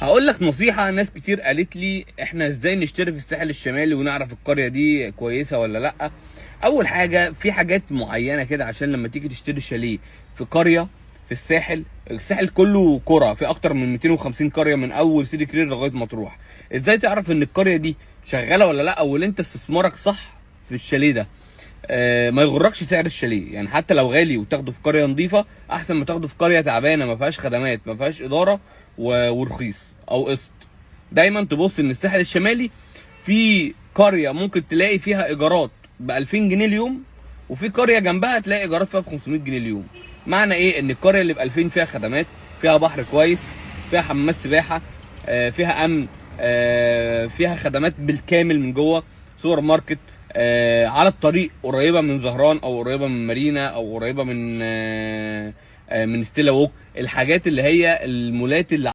هقول لك نصيحة، ناس كتير قالت لي احنا ازاي نشتري في الساحل الشمالي ونعرف القرية دي كويسة ولا لا. اول حاجة في حاجات معينة كده عشان لما تيجي تشتري شاليه في قرية في الساحل، الساحل كله قرى، في اكتر من 250 قرية من اول سيدي كرير لغاية مطروح. ازاي تعرف ان القرية دي شغالة ولا لا، او انت استثمارك صح في الشاليه ده؟ ما يغركش سعر الشاليه، يعني حتى لو غالي وتاخده في قرية نظيفة احسن ما تاخده في قرية تعبانة ما فيهاش خدمات ما فيهاش ادارة ورخيص او قسط. دايما تبص ان الساحل الشمالي في قرية ممكن تلاقي فيها ايجارات ب 2000 جنيه اليوم، وفي قرية جنبها تلاقي ايجارات فيها ب 500 جنيه اليوم. معنى ايه؟ ان القرية اللي ب 2000 فيها خدمات، فيها بحر كويس، فيها حمامات سباحة، فيها امن، فيها خدمات بالكامل من جوه، سوبر ماركت، على الطريق، قريبه من زهران او قريبه من مارينا او قريبه من ستيلا ووك، الحاجات اللي هي المولات اللي